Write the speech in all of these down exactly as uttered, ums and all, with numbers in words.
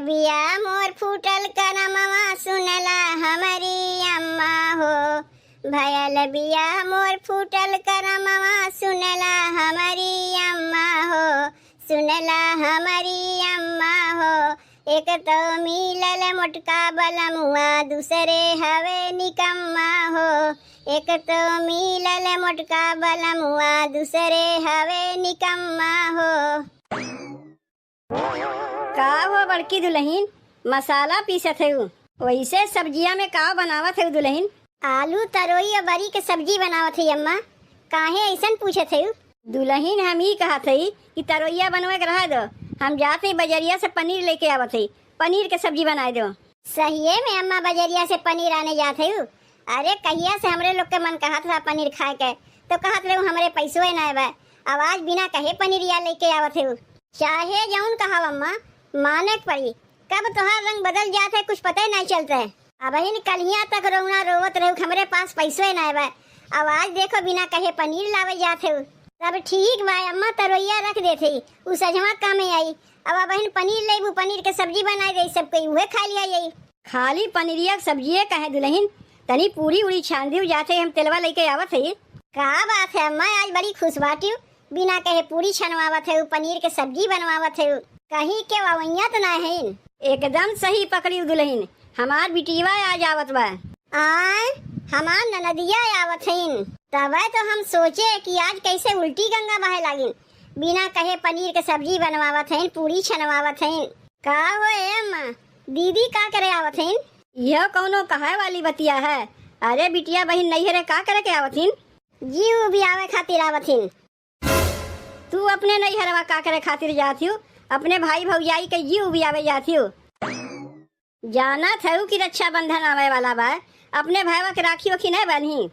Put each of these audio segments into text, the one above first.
बिया मोर फूटल करमवा सुनला हमरी अम्मा हो, भयल बिया मोर फूटल करमवा सुनला हमरी अम्मा हो, सुनला हमरी अम्मा हो। एक तो मिलल मोटका बलमुआ, दूसरे हवे निकम्मा हो। एक तो मिलल मोटका बलमुआ, दूसरे हवे निकम्मा हो। का हो बड़की दुलहिन, मसाला पीसत हऊ, वैसे सब्जिया में का बनावत हऊ दुलहिन? आलू, तरोई और बरी के सब्जी बनावत हई अम्मा। काहे ऐसन पूछत हऊ? दुलहिन, हम ई कहत हई कि तरोइया बनवे के रह दो, हम जात हई बजरिया से पनीर लेके आवत हई, पनीर के सब्जी बनाए दो। सहिए में अम्मा बजरिया से पनीर आने जात हऊ? अरे कहिया से हमरे लोग के मन कहत रहा पनीर खाए के, तो कहत रहे हमरे पैसों नाय बा। अब आज बिना कहे पनीरिया लेके आवत हऊ। चाहे जौन कहव अम्मा, माने के पड़ी। कब तोहार रंग बदल जात है, कुछ पता ही नहीं चलता है। अबहिन कलिया तक रोना रोवत रहू, हमरे पास पैसों नाय बा। अब आज देखो बिना कहे पनीर लावे जात हऊ। तब ठीक बा अम्मा, तरोइया रख देत हई, उ सजवा कामे आई। अब अबहिन पनीर लेबू, पनीर के सब्जी बनाए दे, सब कोई उहे खा लिया यही। खाली पनीरिया के सब्जिए काहे दुलहिन, तनी पूरी उड़ी छान दियो, जाते हम तेलवा लेके आवत हई। का बात है अम्मा, आज बड़ी खुश बाटियो, बिना कहे पूरी छनवावत हऊ, पनीर के सब्जी बनवावत हऊ, कहीं के ववैया तो ना हईन? एकदम सही पकड़ियो दुलहिन, हमार बिटिया आज आवत बा। आय, हमार ननदिया आवत हईन। तबे तो हम सोचे कि आज कैसे उल्टी गंगा बहे लागिन, बिना कहे पनीर के सब्जी बनवावत हईन, पूरी छनवावत हईन। का हो ए अम्मा, दीदी का करे आवत हईन? यह कौनो कहे वाली बतिया है? अरे बिटिया बहिन नैहरे का करे के आवत हईन? जी उबियावे खातिर आवत हईन। तू अपने नैहरवा का करे खातिर जात हियो? अपने भाई भौजाई के जी उबियावे जात हियो? जानत हऊ कि रक्षाबंधन आवे वाला बा, अपने भाईवा के राखी ओखी नहीं बान्ही?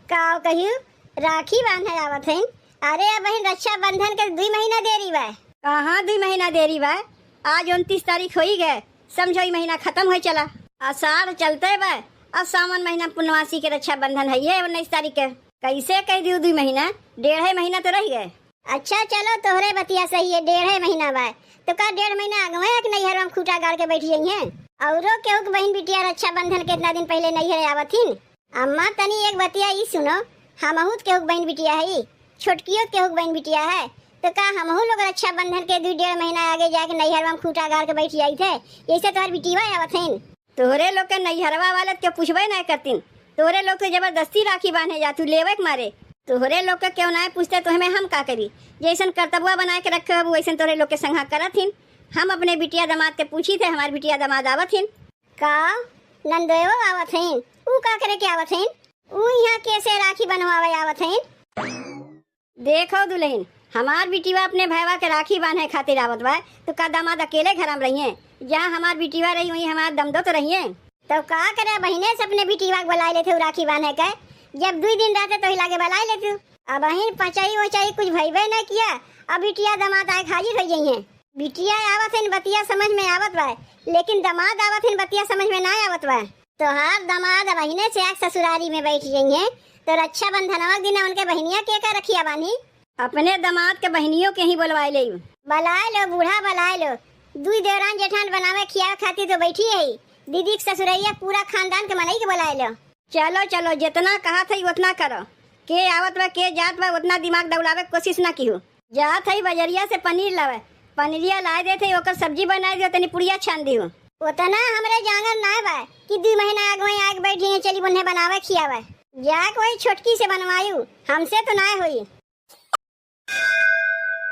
का कहियो, राखी बांधे आवत हईन? अरे बहिन, रक्षाबंधन के दुई महीना देरी बा। कहाँ दुई महीना देरी बा? आज उनतीस तारीख होई गए, समझो ई महीना खत्म होए चला। आषाढ़ चलते बा, अब सावन महीना पूर्णवासी के रक्षाबंधन है ये उन्नीस तारीख के। कैसे कह दियो दुई महीना, डेढ़े महीना तो रह गए। अच्छा चलो, तोहरे बतिया सही है, डेढ़े महीना बा, तो का डेढ़ महीना आगवे है कि नैहरवा में खूंटा गाड़ के बैठ जाइए? औरो केहू के बहिन बिटिया रक्षाबंधन के इतना दिन पहले नैहर आवत हिन? अम्मा तनी एक बतिया ई सुनो, हमहू त केहू के बहिन बिटिया है, छोटकियो त केहू के बहिन बिटिया है, तो का हमहू लोग रक्षाबंधन के दू डेढ़ महीना आगे जाके नैहरवा में खूंटा गाड़ के बैठ जाइत है, जैसे तोहर बिटिया आवत हईन? तोहरे लोग के नैहरवा वाले त केहू पूछबे नहीं करतीन, तोहरे लोग तो जबरदस्ती राखी बांधे जातू लेवे के मारे। तोहरे लोग के केहू नहीं पूछते तो हमें हम का करी? जैसन करतबुआ बनाए के रखे हबू वैसन तोहरे लोग के संघा करत हिन। हम अपने बिटिया दामाद के पूछी थे, हमार बिटिया दामाद आवत हिन। का नंदोयो आवत हईन? ऊ का करे के आवत हईन? ऊ यहाँ कैसे राखी बनवावे आवत हईन? देखो दुलहिन, हमार बिटिया अपने भैवा के राखी बांधे खातिर आवत बा, तो का दामाद अकेले घर में रहिए? जहाँ हमार बिटिया रही वहीं हमार दमदो तो रहिए। तो का करे, बहिने से अपने बिटिया के बुलाए लेते हो राखी बांधे के, जब दुई दिन रहते तो ही लागे बुलाए लेते हो। अब बहिन पचाई वचाई कुछ भइबे न किया, अब बिटिया दामाद आए हाजिर हो जाइए। बिटिया आवत है, बतिया समझ में आवत बा, लेकिन दामाद आवत है, बतिया समझ में ना आवत बा। तोहार दामाद बहिने से आके ससुरारी में बैठ जाइए, तो रक्षाबंधनवा के दिन उनके बहिनिया के का रखिया बांधी? अपने दामाद के बहिनियों के ही बोलवाए ले। बुलाए लो बूढ़ा, बुलाए लो। दुई देवरान जेठान बनावे खियावे खातिर तो बैठी है। दीदी के ससुरैया पूरा खानदान के मनई के बुलाए लो। चलो, चलो, जितना कहा था उतना करो। के आवत बा, के जात बा, उतना दिमाग दौड़ावे के कोशिश ना किहो। जात है बजरिया से पनीर लावे, पनीरिया लाए देत है, ओकर सब्जी बनाए दियो, तनी पुड़िया छान दियो। उतना हमरे जांगर ना बा कि दुई महीना आग में आग बैठ जाइए, चली उन्हें बनावे खियावे। जाके वही छोटकी से बनवायू, हमसे तो ना होई।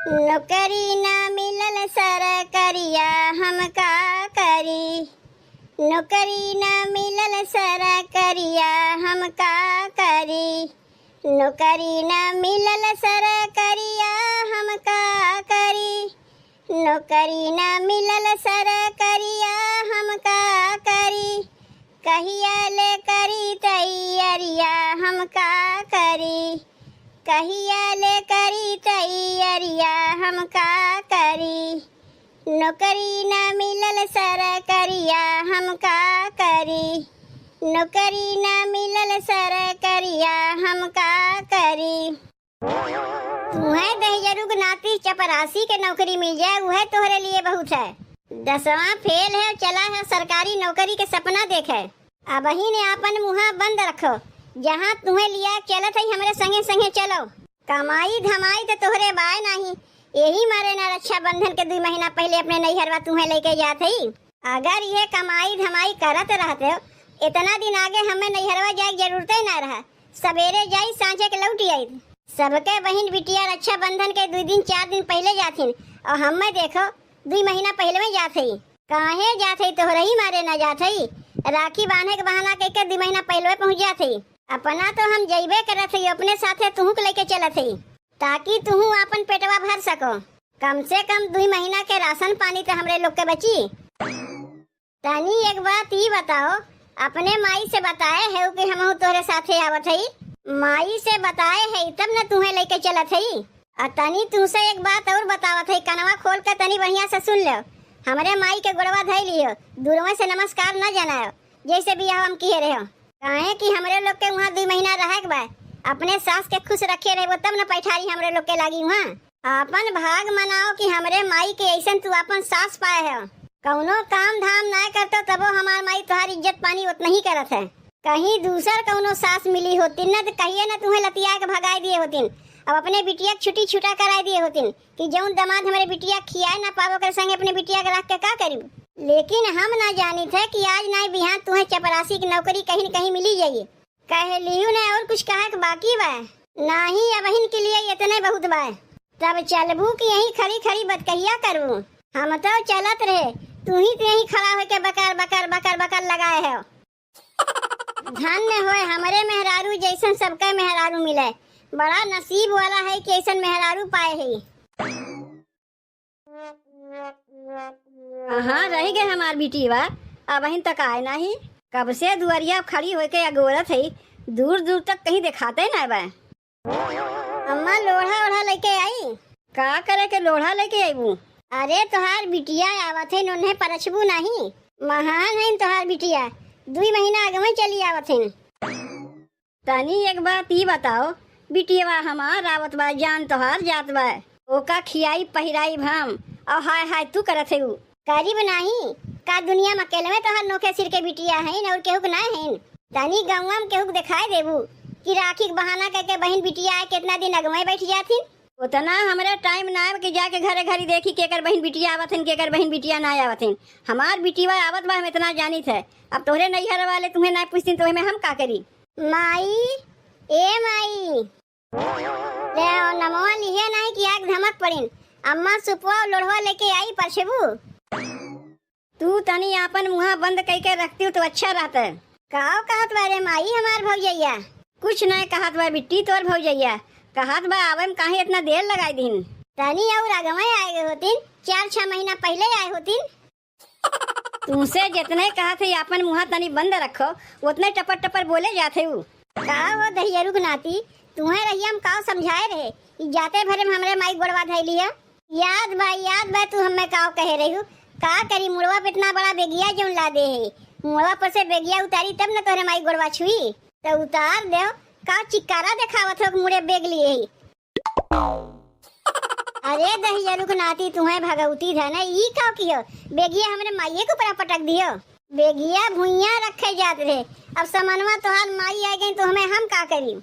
नौकरी ना मिलल सरकरिया, हम का करी? नौकरी ना मिलल सरकरिया, हम का करी? नौकरी ना मिलल सरकरिया, हम का करी? नौकरी ना मिलल सरकरिया, हम का करी? कहिया ले करी तैयारिया, हम का करी? कहिया ले करी तैयारिया, हम का करी? नौकरी ना मिलल सरकरिया, हम का करी? नौकरी ना मिलल सरकरिया, हम का करी? तुहें दहिजरू के नाती चपरासी के नौकरी मिल जाए, उहे तोहरे लिए बहुत है। दसवाँ फेल है, चला है सरकारी नौकरी के सपना देखे। अबहिन आपन मुँहा बंद रखो, जहाँ तुहें लिया चलत है हमरे संगे संगे चलो। कमाई धमाई त तोहरे बाय नाही, यही मारे ना रक्षाबंधन के दुई महीना पहिले अपने नैहरवा तुहें लेके जात हई। अगर ये कमाई धमाई करत रहते हो, इतना दिन आगे हमें नैहरवा जाए के जरूरते ना रहा। सबेरे जाई, सांझे के लौट आई। सबके बहिन बिटिया रक्षाबंधन के दुई दिन चार दिन पहिले जाथिन, और हमें देखो दुई महीना पहिले में जात हई। काहे जात हई? तोहरे ही मारे ना जात हई। राखी बांधे के बहाना कइके दुई महीना पहिले पहुँच जात हई। अपना तो हम जइबे करत हई, अपने साथे तुहूँ के लेके चलत हई, ताकि तुहूँ आपन पेटवा भर सको। कम से कम दुई महीना के राशन पानी तो हमरे लोग के बची। तनी एक बात ई बताओ, अपने माई से बताए है कि हमहू तोहरे साथे आवत हई? माई से बताए है तब न तुहें लेके चलत हई। आ तनी तुमसे एक बात और बतावत हई, कनवा खोल के तनी बढ़िया से सुन लो। हमरे माई के गोड़वा धइ लियो, दूरवे से नमस्कार न जनायो, जैसे बियाह हम किए रहो। काहे कि हमरे लोग के वहाँ दुई महीना रहे के बा, अपने सास के खुश रखे रहबो तब न पैठारी हमरे लोग के लागी वहाँ। आपन भाग मनाओ कि हमरे माई के ऐसन तू आपन सास पाए है। कौनो काम धाम नाय करतो तबो हमार माई तोहार इज्जत पानी उतना ही करत है। कहीं दूसर कौनो सास मिली होतिन न त कहिए न तुहें लतिया के भगाए दिए होतिन। अब अपने बिटिया के छुट्टी छुटा कराए दिए होतिन कि जौन दामाद हमरे बिटिया खियाए ना पावे ओकरे संगे अपने बिटिया के रख के का करी। लेकिन हम ना जानित है कि आज नाय बिहान तुहें चपरासी की नौकरी कहीं न कहीं मिली जाइए। कहलियो ने और कुछ कहे के बाकी बा? नाही, अबहिन के लिए इतने बहुत बा। तब चलबू कि यहीं खड़ी खड़ी बतकहिया करबू? हम तो चलत रहे, तू ही तो यहीं खड़ा होके बकर बकर बकर बकर लगाए हो। धन्य होए हमरे मेहरारू जैसन सबके मेहरारू मिले। बड़ा नसीब वाला है कि ऐसन मेहरारू पाए है। कहाँ रहि गए हमार बिटिया? अबहिन तक आए नाही। कब से दुआरिया खड़ी होके अगोरत है, दूर दूर तक कहीं देखाते ना बा। अम्मा, लोढ़ा ओढ़ा लेके आई। का करे के लोढ़ा लेके आईबू? अरे, तोहार बिटिया आवत है, नोन्हे परछबू नाही। महान है तोहार बिटिया, दुई महीना आगे में चली आवत है। तनी एक बात ई बताओ, बिटियवा हमार आवत बा, जान तोहार जात बा, ओका खियाई पहिराई हम, और हाय हाय तू करत है उ। करीब नाही, का दुनिया में अकेले में तोहार नोखे सिर के बिटिया हईन और केहू के ना हईन? तनी गौवा में केहू के देखाए देबू कि राखी के बहाना करके बहिन बिटिया आए कितना दिन अगवे बैठ जाथिन? उतना हमरे टाइम ना आवे कि जाके घरे घरी देखी केकर बहिन बिटिया आवत हन, केकर बहिन बिटिया ना आवत हन। हमार बिटिया आवत बा, हम इतना जानित है। अब तोहरे नैहर वाले तुम्हें ना पूछतीन तो ओहिमे हम का करी? माई, ए माई, ले आओ, नमवा लिहे नाही कि आग धमक पड़िन। अम्मा सुपवा और लोढ़वा लेके आई परछबू। तू तनी आपन मुँहा बंद कइके रखती तो अच्छा रहत। काव कहत बा रे माई हमार भौजैया? कुछ नहीं कहत बा बिट्टी तोर भौजैया, कहत बा आवे में काहे इतना देर लगाई दिन। तनी और अगवे आए गए होतिन, चार छह महीना पहिले आए होतिन। तुमसे जितने कहत है आपन मुँहा तनी बंद रखो, उतने टपर टपर बोले जात है उ। का हो दहियरू के नाती, तुहें रहिया हम काव समझाए रहे, ई जाते भरे में हमरे माई गोड़वा धइली है। याद बा, याद बा, तू हमें काव कहे रहू, का करी मुड़वा पे इतना बड़ा बेगिया जौन लादे है, मुड़वा पर से बेगिया उतारी तब न तोहरे माई गोड़वा छुई, तो उतार देव, का चिक्कारा देखावत हो मुड़े बेग लिए है। अरे दहियरू के नाती, तुहें भगवती धन है, ई का कियो? बेगिया हमरे माइये के ऊपर पटक दियो। बेगिया भुइयां रखे जात रहे, अब समनवा तोहार माई आ गई तो हमें हम का करी?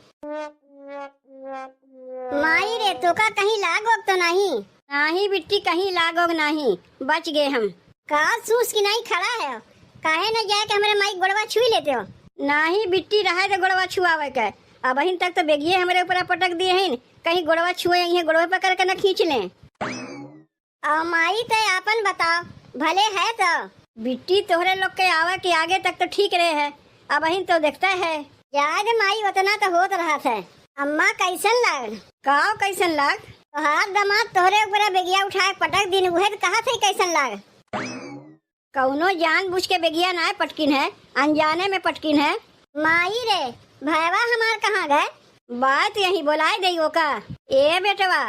माई रे, तोका कहीं लागोग तो नहीं? नाही बिट्टी, कहीं लागोग नाही, बच गए हम। का सूस की नहीं खड़ा है, काहे न जाए के हमरे माई गोड़वा छुई लेते हो? नाही बिट्टी, रहे दे गोड़वा छुआवे के, अबहिन तक तो बेगिए हमरे ऊपर पटक दिए हैं, कहीं गोड़वा छुए, इहे गोड़वा पकड़ के न खींच लें। और माई, तै आपन बताओ, भले है तो? बिट्टी, तोहरे लोग के आवे के आगे तक तो ठीक रहे है, अबहिन तो देखता है। जाए दे माई, उतना तो होत रहत है। अम्मा, कैसन लाग? काव कैसन लाग? तोहार दामाद तोहरे ऊपर बेगिया उठाए पटक दिन, उहे तो कहत है कैसन लाग। कौनो जानबूझ के बेगिया नाय पटकिन है, अनजाने में पटकिन है। माई रे, भैवा हमार कहाँ गए? बात यही बोलाए दे ओका। ए बेटवा,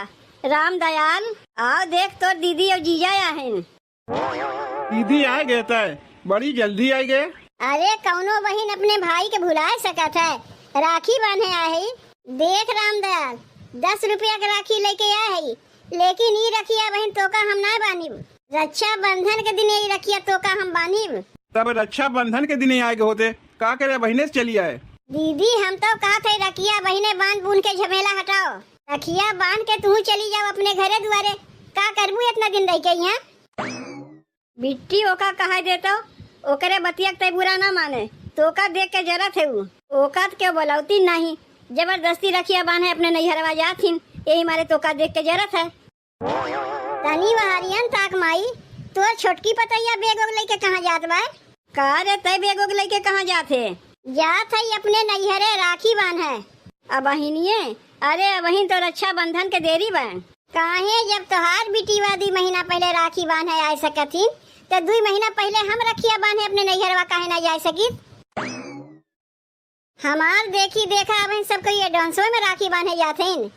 राम दयाल, आओ देख तोर दीदी और जीजा आहिन। दीदी आए गए तय, बड़ी जल्दी आए गए। अरे कौनो बहिन अपने भाई के भुलाए सकत है, राखी बांधे आए है। देख राम दयाल, दस रुपया के राखी लेके आए है, लेकिन ई रखिया बहिन तोका हम ना बांधिब। रक्षाबंधन के दिन यही रखिया तोका हम बांधिब। तब रक्षाबंधन के दिने आए के होते, का करे, बहिने से चली आए। दीदी, हम तो कहत है रखिया बहिने बांध बून के झमेला हटाओ। रखिया बांध के तू चली जाओ अपने घरे दुआरे। का करबू इतना दिन रह के यहाँ? बिट्टी, ओका कहा देतो, ओकरे बतिया के तै बुरा ना माने। तोका देख के जरत है उ। ओका त के बोलौती नहीं, जबरदस्ती रखिया बांधे अपने नैहरवा जात हिन, यही मारे तोका देख के जरत है। तनी वहारियन ताक माई, तोर छोटकी पतैया बेग ओग लइके कहाँ जात बा? का रे, तै बेग ओग लइके कहाँ जात है? जात है अपने नैहरे राखी बांधे। अबहिनिये? अरे, अबहिन तो रक्षाबंधन के देरी बा। काहे, जब तोहार बिटिवा दुई महीना पहले राखी बांधे आए सकत हिन, त दुई महीना पहले हम रखिया बांधे अपने नैहरवा काहे ना जाए सकित? हमार देखी देखा, अबहिन सब कोई एडवांसवे में राखी बांधे जात हिन।